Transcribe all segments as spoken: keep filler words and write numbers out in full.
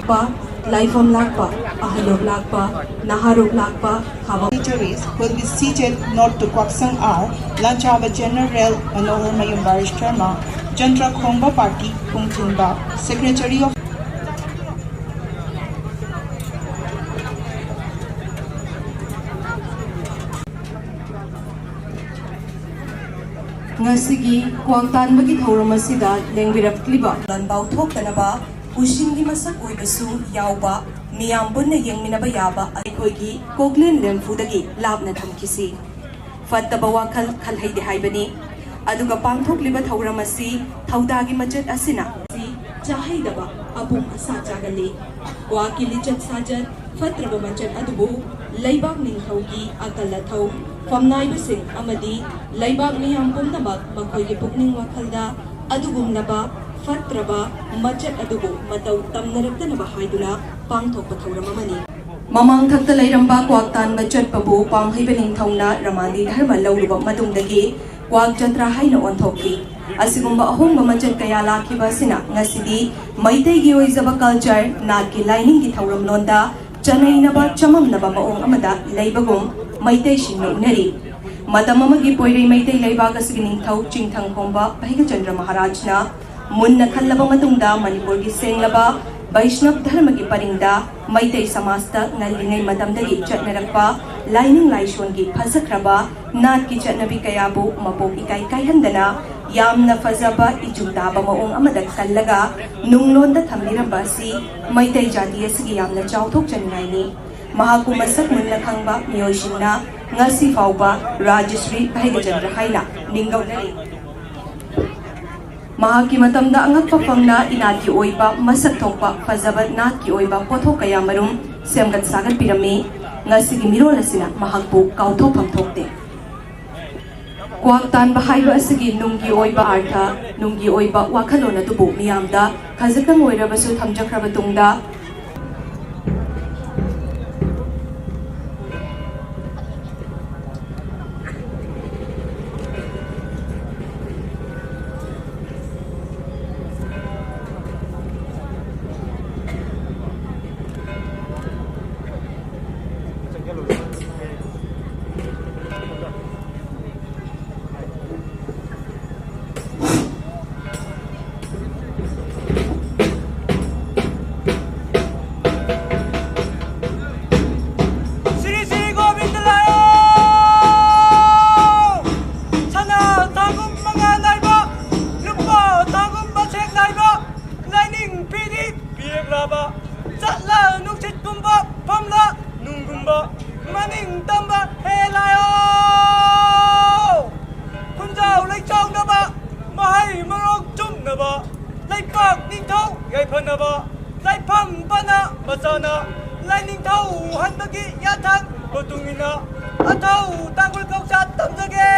ꯄ, ꯂꯥꯏꯐꯝ ꯂꯥꯛꯄ, ꯑꯍꯜꯂꯣꯞ ꯂꯥꯛꯄ, ꯅꯍꯥꯔꯣꯞ ꯂꯥꯛꯄ, ꯈꯥꯕ Dignitaries will be seated north to Kwaksang R, Lanchaba General Manohar Mayum Barish Sharma, Jantra Khongba Party, Pungthingba, Secretary of ꯉꯁꯤꯒꯤ ꯀ꯭ꯋꯥꯛ ꯇꯥꯟꯕꯒꯤ ꯊꯧꯔꯝ ꯑꯁꯤꯗ ꯂꯦꯡꯕꯤꯔꯛꯂꯤꯕ ꯂꯥꯟꯕꯥꯎ ꯊꯣꯛꯇꯅꯕ ꯎꯁꯤꯡꯒꯤ ꯃꯁꯛ ꯑꯣꯏꯕꯁꯨ ꯌꯥꯎꯕ, ꯃꯤꯌꯥꯝ ꯄꯨꯟꯅ ꯌꯦꯡꯃꯤꯟꯅꯕ ꯌꯥꯕ ꯑꯩꯈꯣꯏꯒꯤ ꯀꯣꯛꯂꯦꯟ ꯂꯦꯝꯐꯨꯗꯒꯤ ꯂꯥꯞꯅ ꯊꯝꯈꯤꯁꯤ꯫ ꯐꯠꯇꯕ ꯋꯥꯈꯜ ꯈꯜꯍꯩꯗꯦ ꯍꯥꯏꯕꯅꯤ꯫ ꯑꯗꯨꯒ ꯄꯥꯡꯊꯣꯛꯂꯤꯕ ꯊꯧꯔꯝ ꯑꯁꯤ ꯊꯧꯗꯥꯒꯤ ꯃꯆꯠ ꯑꯁꯤꯅ ꯆꯥꯍꯩꯗꯕ ꯑꯄꯨꯝ ꯑꯁꯥ ꯆꯥꯒꯜꯂꯤ꯫ ꯀ꯭ꯋꯥꯛꯀꯤ ꯂꯤꯆꯠ ꯁꯥꯖꯠ ꯐꯠꯇ꯭ꯔꯕ ꯃꯆꯠ ꯑꯗꯨꯕꯨ ꯂꯩꯕꯥꯛ ꯅꯤꯡꯊꯧꯒꯤ ꯑꯀꯜ ꯑꯊꯧ, ꯐꯝꯅꯥꯏꯕꯁꯤꯡ ꯑꯃꯗꯤ ꯂꯩꯕꯥꯛ ꯃꯤꯌꯥꯝ ꯄꯨꯝꯅꯃꯛ ꯃꯈꯣꯏꯒꯤ ꯄꯨꯛꯅꯤꯡ ꯋꯥꯈꯜꯗ ꯑꯗꯨꯒꯨꯝꯂꯕ ꯐꯠꯇ꯭ꯔꯕ ꯃꯆꯠ ꯑꯗꯨꯕꯨ ꯃꯇꯧ ꯇꯝꯅꯔꯛꯇꯅꯕ ꯍꯥꯏꯗꯨꯅ ꯄꯥꯡꯊꯣꯛꯄ ꯊꯧꯔꯝ ꯑꯃꯅꯤ꯫ ꯃꯃꯥꯡ ꯊꯛꯇ ꯂꯩꯔꯝꯕ ꯀ꯭ꯋꯥꯛ ꯇꯥꯟꯕ ꯆꯠꯄꯕꯨ ꯄꯥꯡꯍꯩꯕ ꯅꯤꯡꯊꯧꯅ ꯔꯃꯥꯗꯤ ꯙꯔꯃ ꯂꯧꯔꯨꯕ ꯃꯇꯨꯡꯗꯒꯤ ꯀ꯭ꯋꯥꯛ ꯖꯇ꯭ꯔꯥ ꯍꯥꯏꯅ ꯑꯣꯟꯊꯣꯛꯈꯤ꯫ ꯑꯁꯤꯒꯨꯝꯕ ꯑꯍꯣꯡꯕ ꯃꯆꯠ ꯀꯌꯥ ꯂꯥꯛꯈꯤꯕ ꯑꯁꯤꯅ ꯉꯁꯤꯗꯤ ꯃꯩꯇꯩꯒꯤ ꯑꯣꯏꯖꯕ ꯀꯜꯆꯔ, ꯅꯥꯠꯀꯤ ꯂꯥꯏꯅꯤꯡꯒꯤ ꯊꯧꯔꯝꯂꯣꯟꯗ ꯆꯅꯩꯅꯕ, ꯆꯃꯝꯅꯕ ꯃꯑꯣꯡ ꯑꯃꯗ ꯂꯩꯕꯒꯨꯝ ꯃꯩꯇꯩꯁꯤꯡꯅ ꯎꯅꯔꯤ꯫ ꯃꯇꯝ ꯑꯃꯒꯤ ꯄꯣꯏꯔꯩ ꯃꯩꯇꯩ ꯂꯩꯕꯥꯛ ꯑꯁꯤꯒꯤ ꯅꯤꯡꯊꯧ ꯆꯤꯡꯊꯪ ꯈꯣꯡꯕ ꯚꯩꯒꯆꯟꯗ꯭ꯔ ꯃꯍꯥꯔꯥꯖꯅ ꯃꯨꯟꯅ ꯈꯜꯂꯕ ꯃꯇꯨꯡꯗ ꯃꯅꯤꯄꯨꯔꯒꯤ ꯁꯦꯡꯂꯕ ꯕꯩꯁꯅꯕ ꯙꯔꯃꯒꯤ ꯄꯔꯤꯡꯗ ꯃꯩꯇꯩ ꯁꯃꯥꯖꯇ ꯉꯜꯂꯤꯉꯩ ꯃꯇꯝꯗꯒꯤ ꯆꯠꯅꯔꯛꯄ ꯂꯥꯏꯅꯤꯡ ꯂꯥꯏꯁꯣꯟꯒꯤ ꯐꯖꯈ꯭ꯔꯕ ꯅꯥꯠꯀꯤ ꯆꯠꯅꯕꯤ ꯀꯌꯥꯕꯨ ꯃꯄꯣꯛ ꯏꯀꯥꯏ ꯀꯥꯏꯍꯟꯗꯅ ꯌꯥꯝꯅ ꯐꯖꯕ ꯏꯆꯨ ꯇꯥꯕ ꯃꯑꯣꯡ ꯑꯃꯗ ꯀꯜꯂꯒ ꯅꯨꯡꯂꯣꯟꯗ ꯊꯝꯕꯤꯔꯝꯕ ꯑꯁꯤ ꯃꯩꯇꯩ ꯖꯥꯇꯤ ꯑꯁꯤꯒꯤ ꯌꯥꯝꯅ ꯆꯥꯎꯊꯣꯛꯆꯅꯤꯡꯉꯥꯏꯅꯤ꯫ ꯃꯍꯥꯛꯄꯨ ꯃꯁꯛ ꯃꯨꯟꯅ ꯈꯪꯕ ꯃꯤꯑꯣꯏꯁꯤꯡꯅ ꯉꯁꯤ ꯐꯥꯎꯕ ꯔꯥꯖꯁ꯭ꯔꯤ ꯚꯩꯒꯆꯟꯗ꯭ꯔ ꯍꯥꯏꯅ ꯃꯤꯡꯒꯧꯅꯔꯤ꯫ ꯃꯍꯥꯛꯀꯤ ꯃꯇꯝꯗ ꯑꯉꯛꯄ ꯐꯪꯅ ꯏꯅꯥꯠꯀꯤ ꯑꯣꯏꯕ ꯃꯁꯛ ꯊꯣꯛꯄ ꯐꯖꯕ ꯅꯥꯠꯀꯤ ꯑꯣꯏꯕ ꯄꯣꯠꯊꯣꯛ ꯀꯌꯥ ꯃꯔꯨꯝ ꯁꯦꯝꯒꯠ ꯁꯥꯒꯠꯄꯤꯔꯝꯃꯤ꯫ ꯉꯁꯤꯒꯤ ꯃꯤꯔꯣꯜ ꯑꯁꯤꯅ ꯃꯍꯥꯛꯄꯨ ꯀꯥꯎꯊꯣꯛꯐꯝ ꯊꯣꯛꯇꯦ꯫ ꯀ꯭ꯋꯥꯛ ꯇꯥꯟꯕ ꯍꯥꯏꯕ ꯑꯁꯤꯒꯤ ꯅꯨꯡꯒꯤ ꯑꯣꯏꯕ ꯑꯥꯔꯊ, ꯅꯨꯡꯒꯤ ꯑꯣꯏꯕ ꯋꯥꯈꯜꯂꯣꯟ ꯑꯗꯨꯕꯨ ꯃꯤꯌꯥꯝꯗ ꯈꯖꯤꯛꯇꯪ ꯑꯣꯏꯔꯕꯁꯨ ꯊꯝꯖꯈ꯭ꯔꯕ ꯇꯨꯡꯗ, ꯅꯥꯏꯕ, ꯂꯨꯄꯥ ꯊꯥꯒꯨꯝꯕ ꯁꯦꯛ ꯅꯥꯏꯕ, ꯂꯥꯏꯅꯤꯡ ꯐꯤꯗꯤ ꯄꯤꯔꯛꯂꯕ, ꯆꯠꯂ ꯅꯨꯡꯁꯤꯠꯀꯨꯝꯕ, ꯐꯝꯂ ꯅꯨꯡꯒꯨꯝꯕ, ꯃꯅꯤꯡ ꯇꯝꯕ ꯍꯦ ꯂꯥꯏꯑꯣ꯫ ꯈꯨꯟꯖꯥꯎ ꯂꯩꯆꯥꯎꯅꯕ, ꯃꯍꯩ ꯃꯔꯣꯡ ꯆꯨꯝꯅꯕ, ꯂꯩꯄꯥꯛ ꯅꯤꯡꯊꯧ ꯌꯥꯏꯐꯅꯕ, ꯂꯥꯏꯐꯝ ꯄꯅ ꯃꯆꯥꯅ, ꯂꯥꯏꯅꯤꯡꯊꯧ ꯍꯟꯕꯒꯤ ꯌꯥꯊꯪ ꯃꯇꯨꯡ ꯏꯟꯅ ꯑꯊꯧ ꯇꯥꯡꯈꯨꯜ ꯀꯧꯁꯥ ꯇꯝꯖꯒꯦ꯫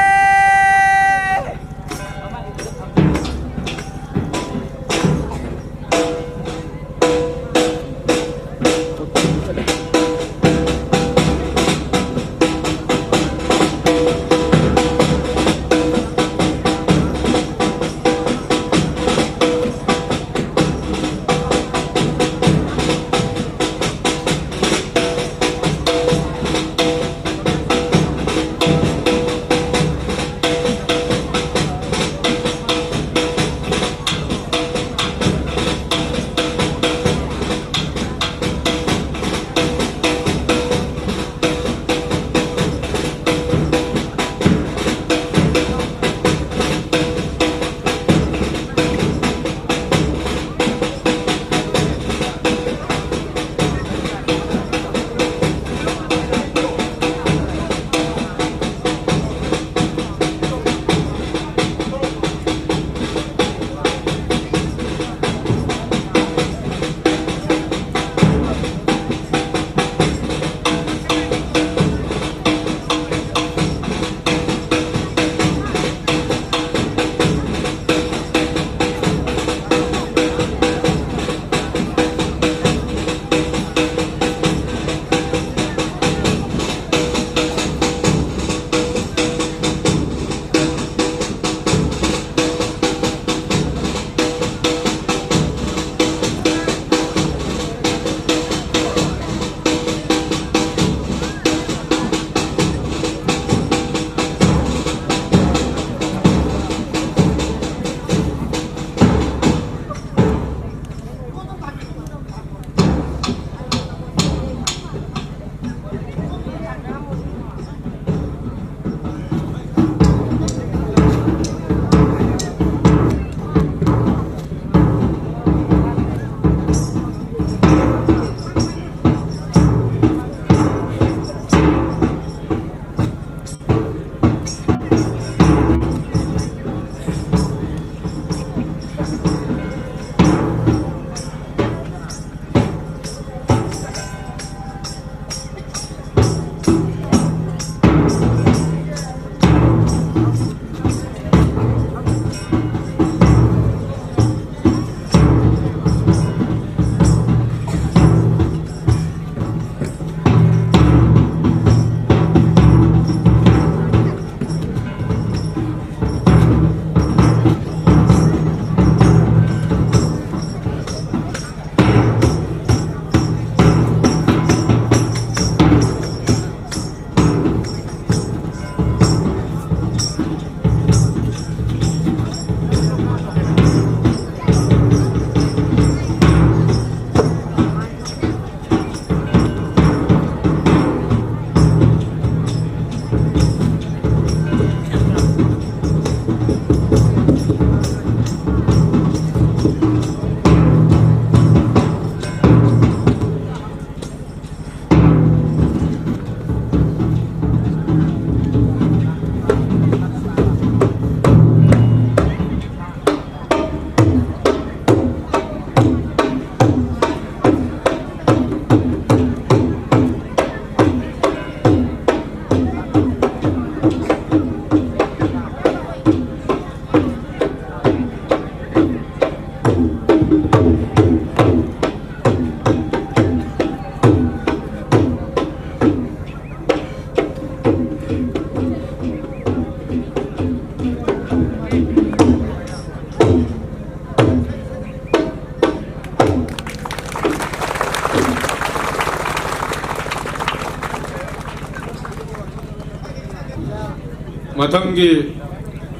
ꯃꯊꯪꯒꯤ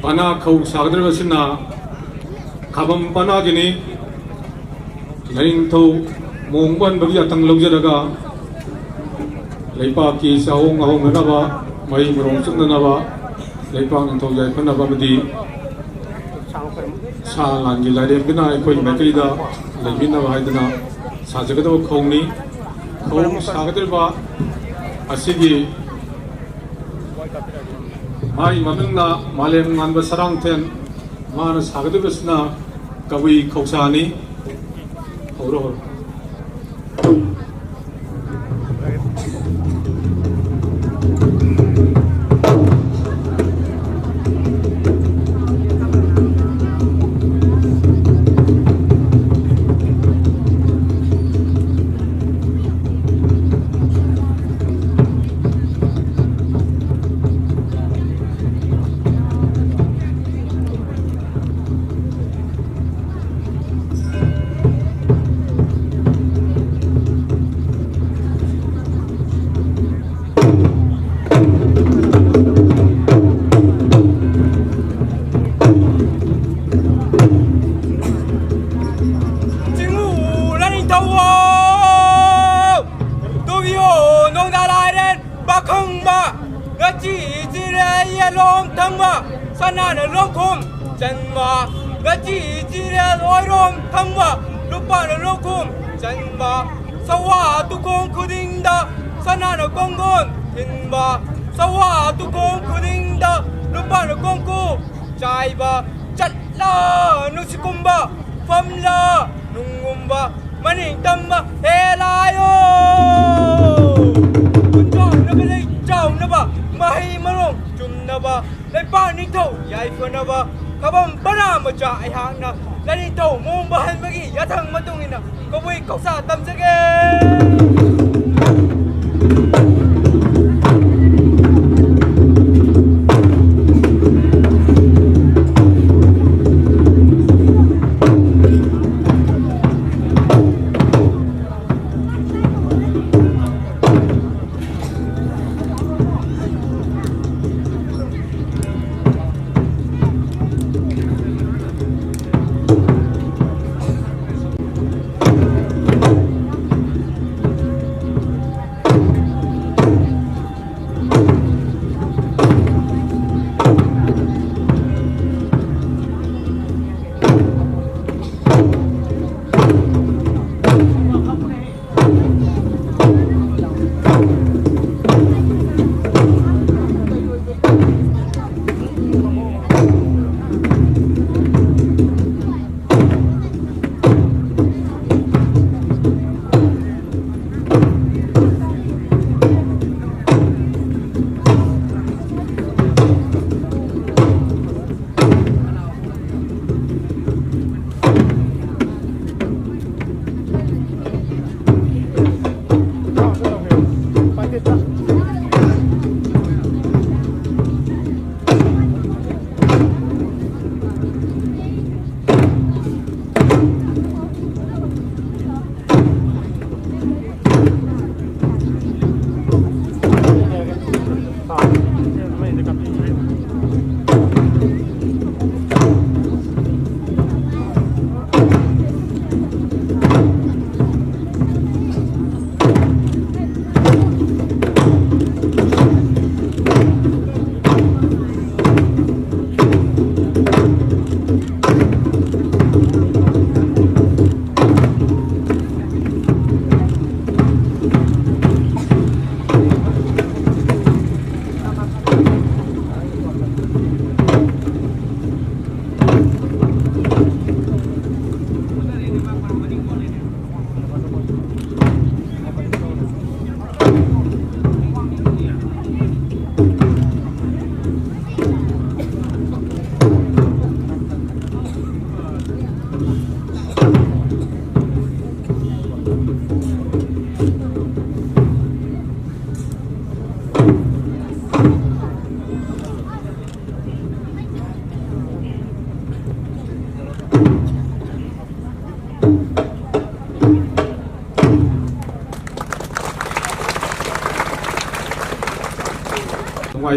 ꯄꯅꯥ ꯈꯧ ꯁꯥꯒꯗꯧꯔꯤꯕꯁꯤꯅ ꯈꯥꯕꯝ ꯄꯅꯥꯒꯤꯅꯤ꯫ ꯂꯥꯏꯅꯤꯡꯊꯧ ꯃꯣꯡ ꯄꯥꯟꯕꯒꯤ ꯌꯥꯊꯪ ꯂꯧꯖꯔꯒ ꯂꯩꯄꯥꯛꯀꯤ ꯆꯥꯍꯣꯡ ꯉꯥꯍꯣꯡꯅꯅꯕ, ꯃꯍꯩ ꯃꯔꯣꯡ ꯆꯨꯞꯅꯅꯕ, ꯂꯩꯄꯥꯛ ꯅꯤꯡꯊꯧ ꯌꯥꯏꯐꯅꯕ ꯑꯃꯗꯤ ꯁꯥ ꯂꯥꯟꯒꯤ ꯂꯥꯏꯔꯦꯝꯕꯤꯅ ꯑꯩꯈꯣꯏ ꯃꯥꯏꯀꯩꯗ ꯂꯩꯕꯤꯅꯕ ꯍꯥꯏꯗꯨꯅ ꯁꯥꯖꯒꯗꯕ ꯈꯧꯅꯤ꯫ ꯈꯧ ꯁꯥꯒꯗꯧꯔꯤꯕ ꯑꯁꯤꯒꯤ ꯃꯥꯒꯤ ꯃꯃꯤꯡꯅ ꯃꯥꯂꯦꯝ ꯉꯥꯟꯕ ꯁꯔꯥꯡꯊꯦꯟ꯫ ꯃꯥꯅ ꯁꯥꯒꯗꯧꯔꯤꯕꯁꯤꯅ ꯀꯕꯨꯏ ꯈꯧꯁꯥꯅꯤ꯫ ꯍꯧꯔꯣ, ꯍꯧꯔꯣ꯫ ꯆꯟꯕ, ꯉꯥꯆꯤ ꯆꯤꯔꯦꯜ ꯑꯣꯏꯔꯣꯝ ꯊꯝꯕ, ꯂꯨꯄꯥꯅ ꯂꯧꯈꯨꯝ ꯆꯟꯕ, ꯁꯋꯥ ꯇꯨꯈꯣꯡ ꯈꯨꯗꯤꯡꯗ ꯁꯅꯥꯅ ꯀꯣꯡꯒꯣꯟ ꯊꯤꯟꯕ, ꯁꯋꯥ ꯇꯨꯈꯣꯡ ꯈꯨꯗꯤꯡꯗ ꯂꯨꯄꯥꯅ ꯀꯣꯡꯀꯨ ꯆꯥꯏꯕ, ꯆꯠꯂ ꯅꯨꯡꯁꯤꯠꯀꯨꯝꯕ, ꯐꯝꯂ ꯅꯨꯡꯒꯨꯝꯕ, ꯃꯅꯤꯡ ꯇꯝꯕ ꯍꯦ ꯂꯥꯏꯌꯣ꯫ ꯈꯨꯟꯖꯥꯎꯅꯕ ꯂꯩ ꯆꯥꯎꯅꯕ, ꯃꯍꯩ ꯃꯔꯣꯡ ꯆꯨꯝꯅꯕ, ꯂꯩꯄꯥꯛ ꯅꯤꯡꯊꯧ ꯌꯥꯏꯐꯅꯕ, ꯈꯕꯝ ꯄꯔꯥ ꯃꯆꯥ ꯑꯩꯍꯥꯛꯅ ꯂꯥꯏꯅꯤꯡꯊꯧ ꯃꯑꯣꯡ ꯃꯍꯟꯕꯒꯤ ꯌꯥꯊꯪ ꯃꯇꯨꯡ ꯏꯟꯅ ꯀꯕꯨꯏ ꯀꯧꯁꯥ ꯇꯝꯖꯒꯦ꯫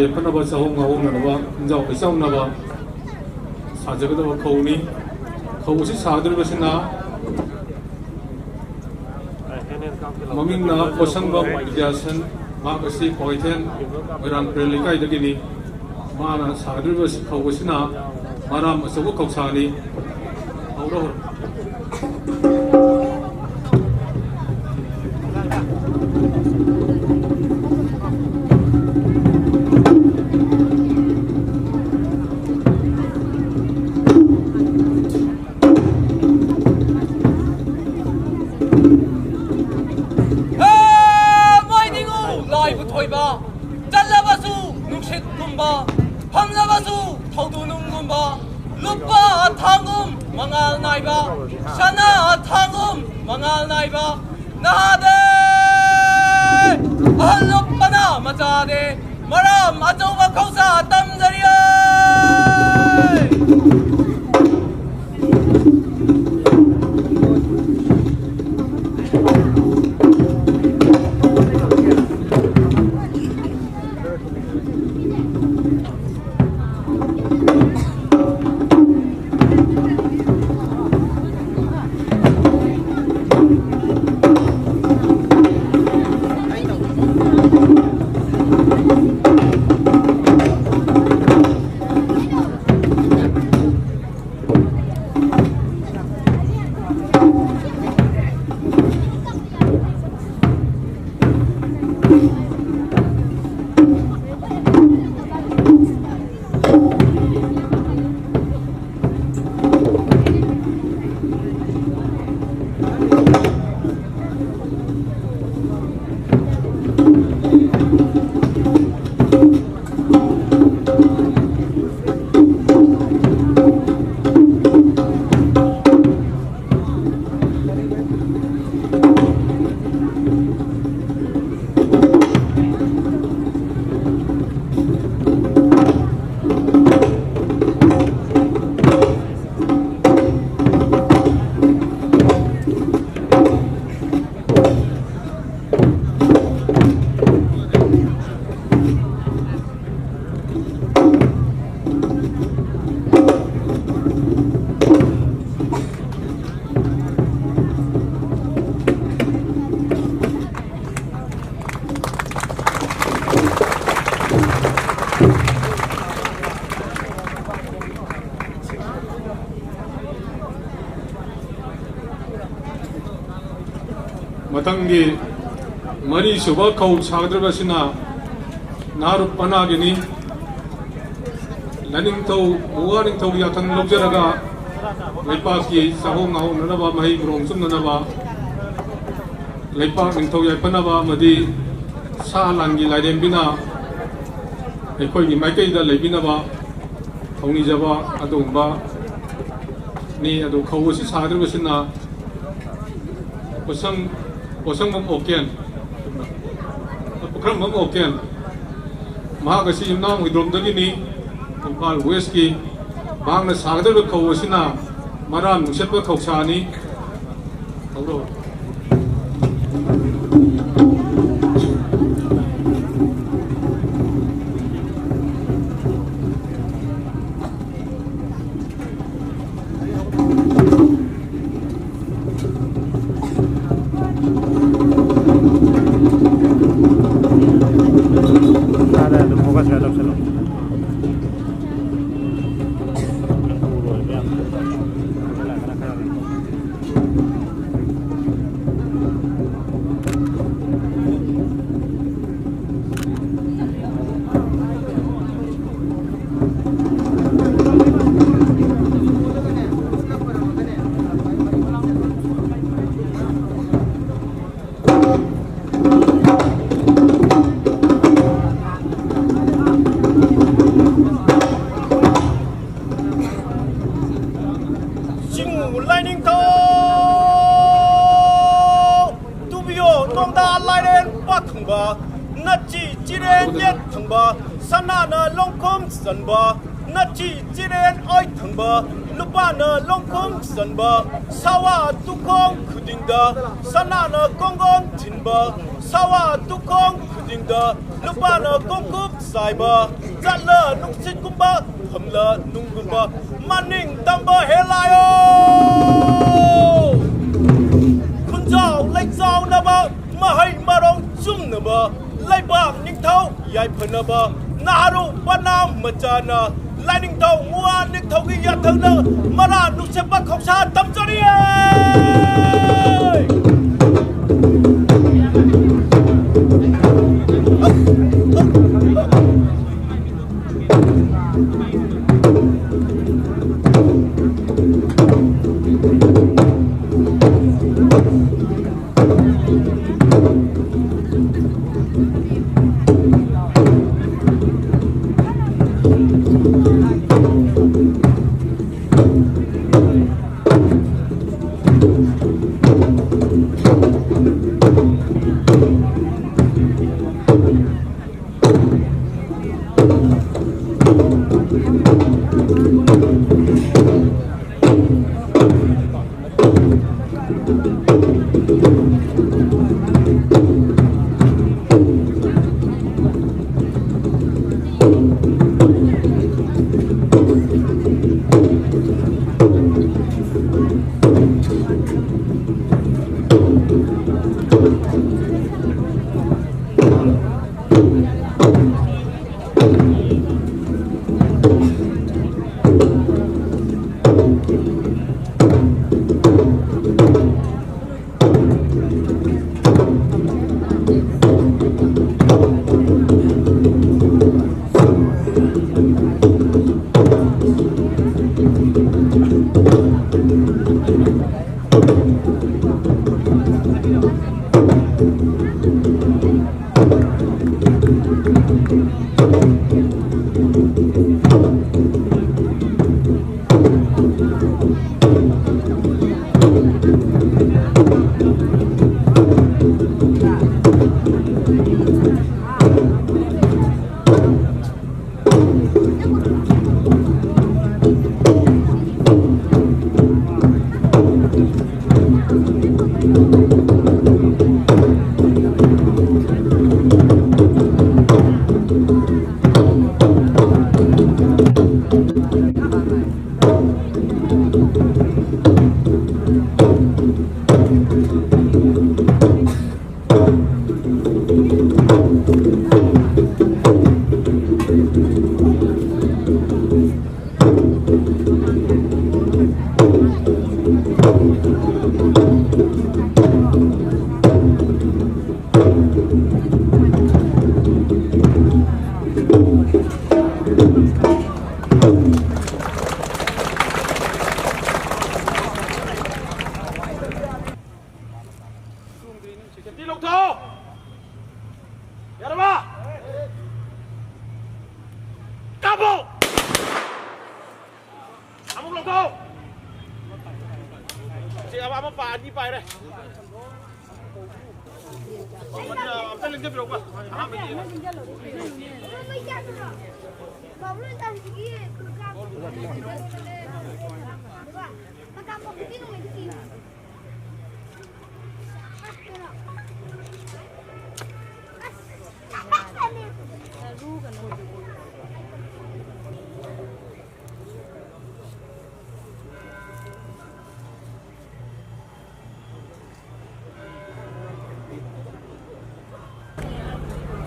ꯌꯥꯏꯐꯅꯕ ꯆꯍꯣꯡ ꯉꯥꯍꯣꯡꯅꯅꯕ ꯏꯟꯖꯥꯎ ꯃꯩꯆꯥꯎꯅꯕ ꯁꯥꯖꯒꯗꯕ ꯈꯧꯅꯤ꯫ ꯈꯧ ꯑꯁꯤ ꯁꯥꯒꯗꯧꯔꯤꯕꯁꯤꯅ ꯃꯃꯤꯡꯅ ꯄꯣꯠꯁꯪꯕꯝ ꯕꯤꯗ꯭ꯌꯥꯁꯟ, ꯃꯍꯥꯛ ꯑꯁꯤ ꯀ꯭ꯋꯥꯀꯩꯊꯦꯜ ꯃꯣꯏꯔꯥꯡ ꯄꯔꯦꯜ ꯂꯩꯀꯥꯏꯗꯒꯤꯅꯤ꯫ ꯃꯥꯅ ꯁꯥꯒꯗꯧꯔꯤꯕ ꯈꯧ ꯑꯁꯤꯅ ꯃꯔꯥꯝ ꯑꯆꯧꯕ ꯈꯧꯁꯥꯅꯤ꯫ ꯍꯧꯔꯣ, ꯍꯧꯔꯣ꯫ ꯍꯦ! ꯃꯣꯏ ꯅꯤꯡꯉꯨ ꯂꯥꯏꯕꯨ ꯊꯣꯏꯕ, ꯆꯠꯂꯕꯁꯨ ꯅꯨꯡꯁꯤꯠꯀꯨꯝꯕ, ꯐꯝꯂꯕꯁꯨ ꯊꯧꯗꯨꯅꯨꯡꯒꯨꯝꯕ, ꯂꯨꯄꯥ ꯊꯥꯡꯒꯨꯝ ꯃꯉꯥꯜ ꯅꯥꯏꯕ, ꯁꯅꯥ ꯊꯥꯡꯒꯨꯝ ꯃꯉꯥꯜ ꯅꯥꯏꯕ, ꯅꯍꯥꯗꯦ! ꯑꯍꯜ ꯂꯨꯞꯄꯅ ꯃꯆꯥꯗꯦ! ꯃꯔꯥꯝ ꯑꯆꯧꯕ ꯈꯧꯁꯥ ꯇꯝꯖꯔꯤꯌꯦ! ꯃꯊꯪꯒꯤ ꯃꯔꯤꯁꯨꯕ ꯈꯧ ꯁꯥꯒꯗꯧꯔꯤꯕꯁꯤꯅ ꯅꯥꯔꯨꯞ ꯄꯅꯥꯒꯤꯅꯤ꯫ ꯂꯥꯏꯅꯤꯡꯊꯧ, ꯃꯨꯋꯥ ꯅꯤꯡꯊꯧꯒꯤ ꯌꯥꯊꯪ ꯂꯧꯖꯔꯒ ꯂꯩꯄꯥꯛꯀꯤ ꯆꯥꯍꯣꯡ ꯉꯥꯍꯣꯡꯅꯅꯕ, ꯃꯍꯩ ꯃꯔꯣꯡ ꯆꯨꯝꯅꯅꯕ, ꯂꯩꯄꯥꯛ ꯅꯤꯡꯊꯧ ꯌꯥꯏꯐꯅꯕ ꯑꯃꯗꯤ ꯁꯥ ꯂꯥꯟꯒꯤ ꯂꯥꯏꯔꯦꯝꯕꯤꯅ ꯑꯩꯈꯣꯏꯒꯤ ꯃꯥꯏꯀꯩꯗ ꯂꯩꯕꯤꯅꯕ ꯊꯧꯅꯤꯖꯕ ꯑꯗꯨꯒꯨꯝꯕꯅꯤ꯫ ꯑꯗꯨ ꯈꯧ ꯑꯁꯤ ꯁꯥꯒꯗꯧꯔꯤꯕꯁꯤꯅ ꯄꯣꯠꯁꯪ, ꯄꯣꯠꯁꯪꯕꯝ ꯑꯣꯀꯦꯟ, ꯄꯨꯈ꯭ꯔꯝꯕꯝ ꯑꯣꯀꯦꯟ, ꯃꯍꯥꯛ ꯑꯁꯤ ꯌꯨꯝꯅꯥꯝ ꯍꯨꯏꯗ꯭ꯔꯣꯝꯗꯒꯤꯅꯤ, ꯏꯝꯐꯥꯜ ꯋꯦꯁꯀꯤ꯫ ꯃꯍꯥꯛꯅ ꯁꯥꯒꯗꯧꯔꯤꯕ ꯈꯧ ꯑꯁꯤꯅ ꯃꯔꯥꯝ ꯅꯨꯡꯁꯤꯠꯄ ꯈꯧꯁꯥꯅꯤ꯫ ꯍꯧꯔꯣ꯫ ꯆꯤꯡ ꯂꯥꯏꯅꯤꯡꯊꯧ ꯇꯨꯕꯤꯌꯣ ꯅꯣꯡꯗꯥ ꯂꯥꯏꯔꯦꯟ ꯄꯥꯛ ꯊꯪꯕ, ꯅꯆꯤ ꯆꯤꯔꯦꯟ ꯌꯦꯠ ꯊꯪꯕ, ꯁꯅꯥꯅ ꯂꯣꯡꯈꯨꯝ ꯆꯟꯕ, ꯅꯆꯤ ꯆꯤꯔꯦꯟ ꯑꯣꯏ ꯊꯪꯕ, ꯂꯨꯄꯥꯅ ꯂꯣꯡꯈꯨꯝ ꯆꯟꯕ, ꯁꯥꯋꯥ ꯇꯨꯈꯣꯡ ꯈꯨꯗꯤꯡꯗ ꯁꯅꯥꯅ ꯀꯣꯡꯒꯣꯟ ꯊꯤꯟꯕ, ꯁꯥꯋꯥ ꯇꯨꯈꯣꯡ ꯈꯨꯗꯤꯡꯗ ꯂꯨꯄꯥꯅ ꯀꯣꯡꯀꯨꯞ ꯆꯥꯏꯕ, ꯆꯠꯂ ꯅꯨꯡꯁꯤꯠꯀꯨꯝꯕ ꯐꯝꯂ ꯅꯨꯡꯒꯨꯝꯕ ꯃꯅꯤꯡ ꯇꯝꯕ ꯍꯦꯜꯂꯥꯏꯑꯣ꯫ ꯈꯨꯟꯖꯥꯎ ꯂꯩꯆꯥꯎꯅꯕ, ꯃꯍꯩ ꯃꯔꯣꯡ ꯆꯨꯝꯅꯕ, ꯂꯩꯕꯥꯛ ꯅꯤꯡꯊꯧ ꯌꯥꯏꯐꯅꯕ, ꯅꯍꯥꯔꯨ ꯄꯅꯥ ꯃꯆꯥꯅ ꯂꯥꯏꯅꯤꯡꯊꯧ ꯃꯨꯋꯥ ꯅꯤꯡꯊꯧꯒꯤ ꯌꯥꯊꯪꯗ ꯃꯔꯥ ꯅꯨꯡꯁꯤꯠꯄ ꯈꯧꯁꯥ ꯇꯝꯖꯔꯤꯌꯦ꯫ ꯁꯦꯐꯇꯤ ꯂꯧꯊꯣꯛꯑꯣ꯫ ꯌꯥꯔꯕ? ꯀꯥꯞꯄꯣ꯫ ꯑꯃꯨꯛ ꯁꯤ ꯑꯃ, ꯑꯃ ꯄꯥ-, ꯑꯅꯤ ꯄꯥꯏꯔꯦ꯫ ꯑꯃ, ꯑꯝꯇ ꯂꯦꯡꯖꯕꯤꯔꯛꯎꯕ꯫ ꯑꯍꯥꯟꯕꯒꯤ꯫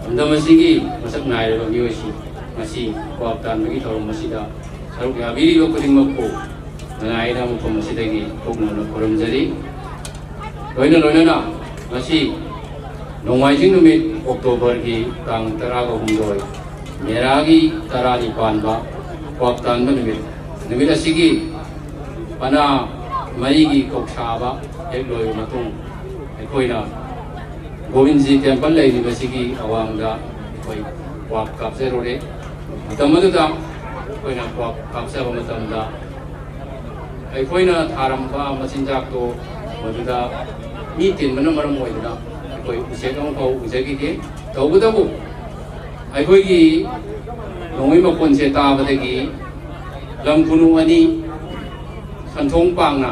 ꯂꯝꯗꯝ ꯑꯁꯤꯒꯤ ꯃꯁꯛ ꯅꯥꯏꯔꯕ ꯃꯤꯑꯣꯏꯁꯤꯡ ꯉꯁꯤ ꯀ꯭ꯋꯥꯛ ꯇꯥꯟꯕꯒꯤ ꯊꯧꯔꯝ ꯑꯁꯤꯗ ꯁꯔꯨꯛ ꯌꯥꯕꯤꯔꯤꯕ ꯈꯨꯗꯤꯡꯃꯛꯄꯨ ꯉꯥꯏꯅ ꯃꯐꯝ ꯑꯁꯤꯗꯒꯤ ꯄꯨꯛꯅꯧꯅ ꯈꯨꯔꯨꯝꯖꯔꯤ꯫ ꯂꯣꯏꯅ ꯂꯣꯏꯅꯅ ꯉꯁꯤ ꯅꯣꯡꯃꯥꯏꯖꯤꯡ ꯅꯨꯃꯤꯠ, ꯑꯣꯛꯇꯣꯕꯔꯒꯤ ꯇꯥꯡ ꯇꯔꯥꯒ ꯍꯨꯝꯗꯣꯏ, ꯃꯦꯔꯥꯒꯤ ꯇꯔꯥꯅꯤ ꯄꯥꯟꯕ ꯀ꯭ꯋꯥꯛ ꯇꯥꯟꯕ ꯅꯨꯃꯤꯠ, ꯅꯨꯃꯤꯠ ꯑꯁꯤꯒꯤ ꯄꯅꯥ ꯃꯔꯤꯒꯤ ꯀꯧꯁꯥꯕ ꯍꯦꯛ ꯂꯣꯏꯕ ꯃꯇꯨꯡ, ꯑꯩꯈꯣꯏꯅ ꯒꯣꯕꯤꯟꯖꯤ ꯇꯦꯝꯄꯜ ꯂꯩꯔꯤꯕꯁꯤꯒꯤ ꯑꯋꯥꯡꯗ ꯑꯩꯈꯣꯏ ꯀ꯭ꯋꯥꯛ ꯀꯥꯞꯆꯔꯨꯔꯦ꯫ ꯃꯇꯝ ꯑꯗꯨꯗ ꯑꯩꯈꯣꯏꯅ ꯀ꯭ꯋꯥꯛ ꯀꯥꯞꯆꯕ ꯃꯇꯝꯗ, ꯑꯩꯈꯣꯏꯅ ꯊꯥꯔꯝꯕ ꯃꯆꯤꯟꯖꯥꯛꯇꯣ ꯃꯗꯨꯗ ꯃꯤ ꯇꯤꯟꯕꯅ ꯃꯔꯝ ꯑꯣꯏꯗꯨꯅ ꯑꯩꯈꯣꯏ ꯎꯆꯦꯛ ꯑꯃꯐꯥꯎ ꯎꯖꯈꯤꯗꯦ꯫ ꯇꯧꯕꯇꯕꯨ ꯑꯩꯈꯣꯏꯒꯤ ꯅꯣꯡꯃꯩ ꯃꯈꯣꯟꯁꯦ ꯇꯥꯕꯗꯒꯤ ꯂꯝ ꯈꯨꯅꯨ ꯑꯅꯤ ꯁꯟꯊꯣꯡ ꯄꯥꯡꯅ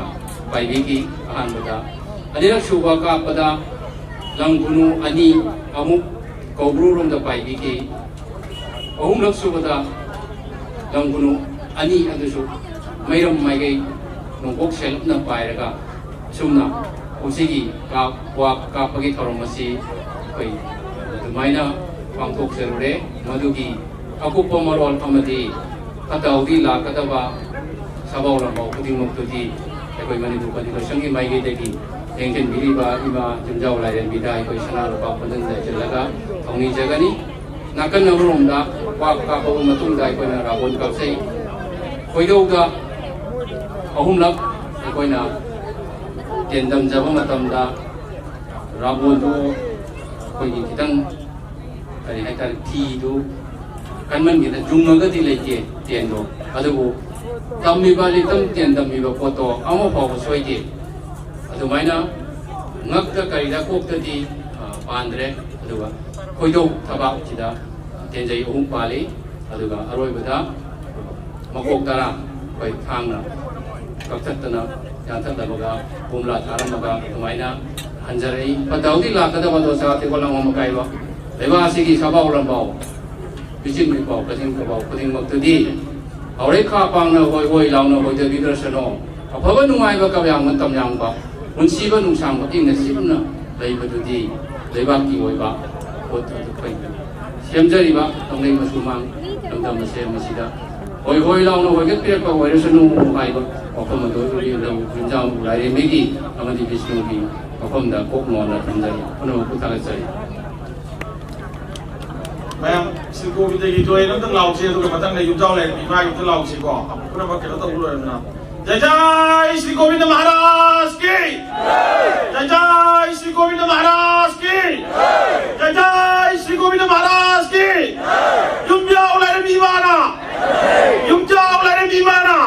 ꯄꯥꯏꯕꯤꯈꯤ ꯑꯍꯥꯟꯕꯗ꯫ ꯑꯅꯤꯔꯛ ꯁꯨꯕ ꯀꯥꯞꯄꯗ ꯂꯝ ꯈꯨꯅꯨ ꯑꯅꯤ ꯑꯃꯨꯛ ꯀꯧꯕ꯭ꯔꯨꯔꯣꯝꯗ ꯄꯥꯏꯕꯤꯈꯤ꯫ ꯑꯍꯨꯝꯂꯛ ꯁꯨꯕꯗ ꯂꯝ ꯈꯨꯅꯨ ꯑꯅꯤ ꯑꯗꯨꯁꯨ ꯃꯩꯔꯝ ꯃꯥꯏꯀꯩ ꯅꯣꯡꯄꯣꯛ ꯁꯦꯜꯂꯞꯅ ꯄꯥꯏꯔꯒ ꯑꯁꯨꯝꯅ ꯀꯨꯝꯁꯤꯒꯤ ꯀꯥꯞ-, ꯀ꯭ꯋꯥꯛ ꯀꯥꯞꯄꯒꯤ ꯊꯧꯔꯝ ꯑꯁꯤ ꯑꯩꯈꯣꯏ ꯑꯗꯨꯃꯥꯏꯅ ꯄꯥꯡꯊꯣꯛꯆꯔꯨꯔꯦ꯫ ꯃꯗꯨꯒꯤ ꯑꯀꯨꯞꯄ ꯃꯔꯣꯜ ꯑꯃꯗꯤ ꯐꯠꯇ ꯍꯥꯎꯗꯤ ꯂꯥꯛꯀꯗꯕ ꯁꯥꯐꯥꯎ ꯂꯝꯐꯥꯎ ꯈꯨꯗꯤꯡꯃꯛꯇꯨꯗꯤ ꯑꯩꯈꯣꯏ ꯃꯅꯤꯄꯨꯔ ꯀꯟꯁꯇꯤꯇ꯭ꯌꯨꯁꯟꯒꯤ ꯃꯥꯏꯀꯩꯗꯒꯤ ꯂꯦꯡꯁꯤꯟꯕꯤꯔꯤꯕ ꯏꯃꯥ ꯌꯨꯝꯖꯥꯎ ꯂꯥꯏꯔꯦꯝꯕꯤꯗ ꯑꯩꯈꯣꯏ ꯁꯅꯥ ꯂꯨꯄꯥ ꯈꯣꯟꯖꯟ ꯆꯥꯏꯁꯤꯜꯂꯒ ꯊꯧꯅꯤꯖꯒꯅꯤ꯫ ꯅꯥꯀꯟ ꯑꯃꯔꯣꯝꯗ ꯀ꯭ꯋꯥꯛ ꯀꯥꯞꯄꯕ ꯃꯇꯨꯡꯗ ꯑꯩꯈꯣꯏꯅ ꯔꯥꯒꯣꯟ ꯀꯥꯞꯆꯩ꯫ ꯈꯣꯏꯗꯧꯗ ꯑꯍꯨꯝꯂꯛ ꯑꯩꯈꯣꯏꯅ ꯇꯦꯟꯗꯝꯖꯕ ꯃꯇꯝꯗ ꯔꯥꯒꯣꯟꯗꯨ ꯑꯩꯈꯣꯏꯒꯤ ꯈꯤꯇꯪ, ꯀꯔꯤ ꯍꯥꯏꯇꯥꯔꯦ, ꯐꯤꯗꯨ ꯀꯟꯃꯟꯒꯤꯗ ꯌꯨꯡꯉꯒꯗꯤ ꯂꯩꯇꯦ ꯇꯦꯟꯗꯣ, ꯑꯗꯨꯕꯨ ꯇꯝꯃꯤꯕ ꯂꯤꯇꯝ ꯇꯦꯟ ꯇꯝꯃꯤꯕ ꯄꯣꯠꯇꯣ ꯑꯃ ꯐꯥꯎꯕ ꯁꯣꯏꯗꯦ꯫ ꯑꯗꯨꯃꯥꯏꯅ ꯉꯛꯇ ꯀꯔꯤꯗ ꯀꯣꯛꯇꯗꯤ, ꯑ, ꯄꯥꯟꯗ꯭ꯔꯦ꯫ ꯑꯗꯨꯒ ꯈꯣꯏꯗꯧ ꯊꯕꯥꯛꯁꯤꯗ ꯇꯦꯟꯖꯩ ꯑꯍꯨꯝ ꯄꯥꯜꯂꯤ꯫ ꯑꯗꯨꯒ ꯑꯔꯣꯏꯕꯗ ꯃꯀꯣꯛ ꯇꯔꯥ ꯑꯩꯈꯣꯏ ꯊꯥꯡꯅ ꯀꯛꯊꯠꯇꯅ ꯌꯥꯟꯊꯠꯂꯝꯃꯒ ꯕꯣꯝꯂꯥ ꯊꯥꯔꯝꯃꯒ ꯑꯗꯨꯃꯥꯏꯅ ꯍꯟꯖꯔꯛꯏ꯫ ꯐꯠꯇ ꯍꯥꯎꯗꯤ ꯂꯥꯛꯀꯗꯕ ꯗꯣꯁꯥ ꯇꯦꯀꯣꯜ ꯂꯥꯡꯕ ꯃꯀꯥꯏꯕ ꯂꯩꯕꯥꯛ ꯑꯁꯤꯒꯤ ꯁꯥꯕꯥꯎ ꯂꯝꯕꯥꯎ ꯄꯤꯆꯤꯟ ꯃꯤꯄꯥꯎ ꯀꯖꯤꯟ ꯈꯨꯕꯥꯎ ꯈꯨꯗꯤꯡꯃꯛꯇꯨꯗꯤ ꯍꯧꯔꯩ ꯈꯥ ꯄꯥꯡꯅ ꯍꯣꯏ ꯍꯣꯏ ꯂꯥꯎꯅ ꯍꯣꯏꯗꯕꯤꯗ꯭ꯔꯁꯅꯣ꯫ ꯑꯐꯕ ꯅꯨꯡꯉꯥꯏꯕ ꯀꯌꯥꯝꯅ ꯇꯝꯌꯥꯡꯕ ꯄꯨꯟꯁꯤꯕ ꯅꯨꯡꯁꯥꯡꯕ ꯏꯪꯅ ꯆꯤꯛꯅ ꯂꯩꯕꯗꯨꯗꯤ ꯂꯩꯕꯥꯛꯀꯤ ꯑꯣꯏꯕ ꯄꯣꯠꯇꯨ ꯑꯩꯈꯣꯏ ꯁꯦꯝꯖꯔꯤꯕ ꯀꯪꯂꯩ ꯃꯆꯨ ꯃꯥꯡ ꯂꯝꯗꯝ ꯑꯁꯦ ꯃꯁꯤꯗ ꯍꯣꯏ ꯍꯣꯏ ꯂꯥꯎꯅ ꯍꯣꯏꯒꯠꯄꯤꯔꯛꯄ ꯑꯣꯏꯔꯁꯅꯨ ꯍꯥꯏꯕ ꯋꯥꯐꯝ ꯑꯗꯨ ꯂꯧ ꯌꯨꯝꯖꯥꯎ ꯂꯥꯏꯔꯦꯝꯕꯤꯒꯤ ꯑꯃꯗꯤ ꯕꯤꯁꯅꯨꯒꯤ ꯃꯐꯝꯗ ꯀꯣꯛ ꯅꯣꯟꯅ ꯊꯝꯖꯔꯤ꯫ ꯄꯨꯝꯅꯃꯛꯄꯨ ꯊꯥꯒꯠꯆꯔꯤ꯫ ꯃꯌꯥꯝ ꯁ꯭ꯔꯤ ꯒꯣꯕꯤꯟꯗꯒꯤ ꯖꯣꯏ ꯑꯝꯇꯪ ꯂꯥꯎꯁꯤ, ꯑꯗꯨꯒ ꯃꯊꯪꯗ ꯌꯨꯝꯖꯥꯎ ꯂꯥꯏꯔꯦꯝꯕꯤ ꯃꯥꯒꯤ ꯑꯝꯇ ꯂꯥꯎꯁꯤꯀꯣ꯫ ꯄꯨꯝꯅꯃꯛ ꯀꯩꯅꯣ ꯇꯧꯕ ꯂꯣꯏꯔꯕꯅꯤꯅ꯫ ꯖꯩ ꯖꯩ ꯁ꯭ꯔꯤ ꯒꯣꯕꯤꯟꯗ ꯃꯍꯥꯔꯥꯖ ꯀꯤ! ꯖꯩ ꯖꯩ ꯁ꯭ꯔꯤ ꯒꯣꯕꯤꯟꯗ ꯃꯍꯥꯔꯥꯖ ꯀꯤ! ꯖꯩ ꯖꯩ ꯁ꯭ꯔꯤ ꯒꯣꯕꯤꯟꯗ ꯃꯍꯥꯔꯥꯖ ꯀꯤ! ꯌꯨꯝꯖꯥꯎ ꯂꯥꯏꯔꯦꯝꯕꯤ ꯏꯃꯥꯅ! ꯌꯨꯝꯖꯥꯎ ꯂꯥꯏꯔꯦꯝꯕꯤ ꯏꯃꯥꯅ!